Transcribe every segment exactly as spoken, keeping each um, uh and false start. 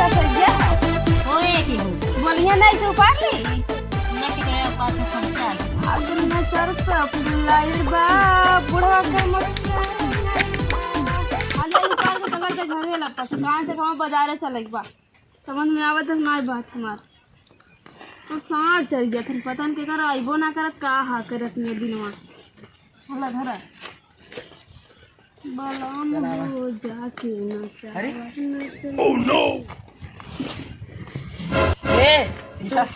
सैया है। सोए की हो। बोलिए नहीं तो उपार ली। ना के करे उपार तो समझा। आखिर में सर पे लाइल बा, बुढ़वा के मछली। खाली उपार के चला के घरे ला, पस कहाँ से कहाँ बाजारे चले के बा। समझ में आवत है हमारी बात हमार। तो साँढ़ चल गया था, पता न केकर आइबो ना करत, का हा करत ने दिनवा। हला धरा। बलम हो जाके नचा, अरे? नचा। Oh no! ए, ईसा,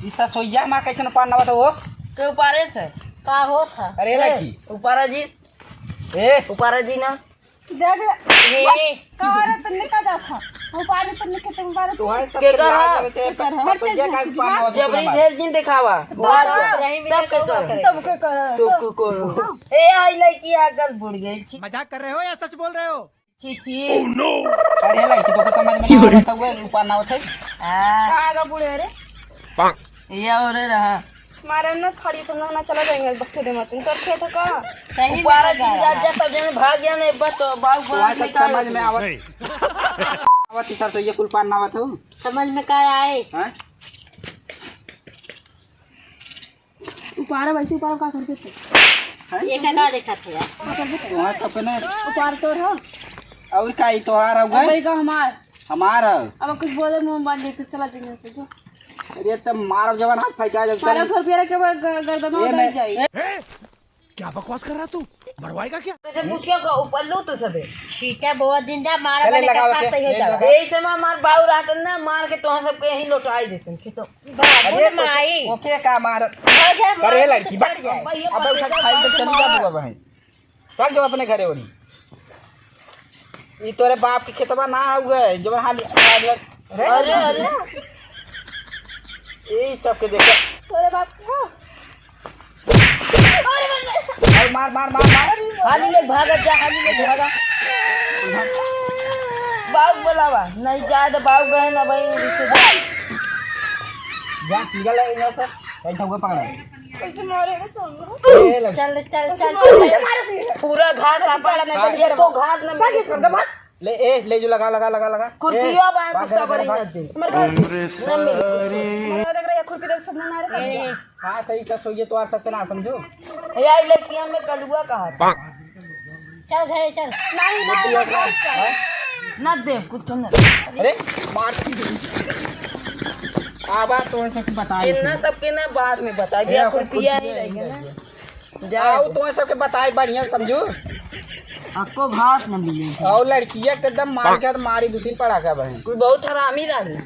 ईसा सोइया मा कैसन पान नवा था वो? के उपारे से? का होत है? अरे ए, लड़की। उपारा जी। ए। उपारा जी ना। देख, ए। का रे तन्ने का जात है? उपारे तन्ने के तुम उपारे तू है सब के लाज कहा? लगे ते, के कहा? तो सोइया का पान नवा था जबरी तुम्हारा? ढेर दिन दिखावा। बात बात। रही तब के कर? तब के कर? तो को, को। ए, आई लड़की आगल बुढ़ गई। छी, मजाक कर रहे हो या सच बोल रहे हो? छी, छी। अरे लड़की, तो समझ में ना आवत है, ऊपर ना होत है। हाँ। कहाँ का बूढ़े रे? ये और रहा। मारे न खड़ी, तुम लोग ना चला जाएंगे, बच्चे दे मत। तो खेत का? सही में ऊपर लगा जी रहा। राजा तब जन भाग गया नहीं, बस तो बाबू तुम्हारे बोला सब समझ में आवत। नहीं। आवत ही सर, तो ये कुल पार ना आवत हो। समझ में का आए? हाँ? उपारा वैसे उपारा का कर देते? हैं? ये का का देखा थे यार? का कर देते? तोहार सब के ना। उपार तोर हो। और का, ई तोहार हउवे? अब ई का हमार? हमार है। अब कुछ बोले, मुंह बांध लेके चला जाएंगे तो जो। अरे, तब मारब जवान हाथ फैका जब मारा चल। घर पे रखे वो ग-, गर्दन ए, उधर मैं जाए। ए, क्या बकवास कर रहा तू? मरवाएगा क्या? तो जब पूछियो का ऊपर लो तो सबे। ठीक है, बोआ जिंदा मारा चले बने लगाओ का के, साथ ही ये जाओ। लगाओ। यही से मार, मार बाऊ रहतन ना, मार के तोहार सबके यहीं लौटाई देतन, खेतो। बाबू अरे तो माई। ओके का मारत? भाग जा, करे मार लड़की, से बा-, पड़ जाए। अब उठा के खाई तो चली जा बुआ बहन। चल जो अपने घरे ओरी। ई तोरे बाप के खेतवा ना हुए, जो हाल, हाल, अरे, अरे। ई सबके देखे। तोरे बाप के हो? अरे मार, मार, मार, मार। हाली ले भागत जा, हाली ले भागा। बाऊ बोलावा, नहीं जाए तो बाऊ गए ना भाई, रिश्तेदार। जा, निकल ले यहाँ से, कहीं ठौके पकड़ा। कैसे मारे रे सोनू? ए, लग- चल, चल, कैसे चल। मारे? कैसे मारे से? पूरा घास आपन, हाँ। एको घास न मिले। ले, ए, ले जो, लगा, लगा, लगा, लगा। खुरपिया ए, बा, बात गुस्सा करा, बड़ी करा। न दे। हमर घर न मिले। हमरा देख रहे, खुरपी देख, सब ना रे। ए, हाँ, सही का सोइए तो आज सबसे ना समझो। ए, आई लड़कियां में कलुआ कहा था। चल घरे चल। नहीं, नहीं, नहीं, नहीं। हैं? ना दे, कुछ ना। अरे, मार की। आवा तो ऐसे की बताई इतना थी। सबके ना बाद में बताई, ए, बिया अपन खुरपिया खुरपिया नहीं नहीं रहेगा ना। रहेगा। जाए आओ दे। तो सबके बताए बढ़िया समझू। आपको घास न मिले। और लड़किया के एकदम मार के मारी दो तीन पड़ाका बहन। कोई बहुत हरामी रही।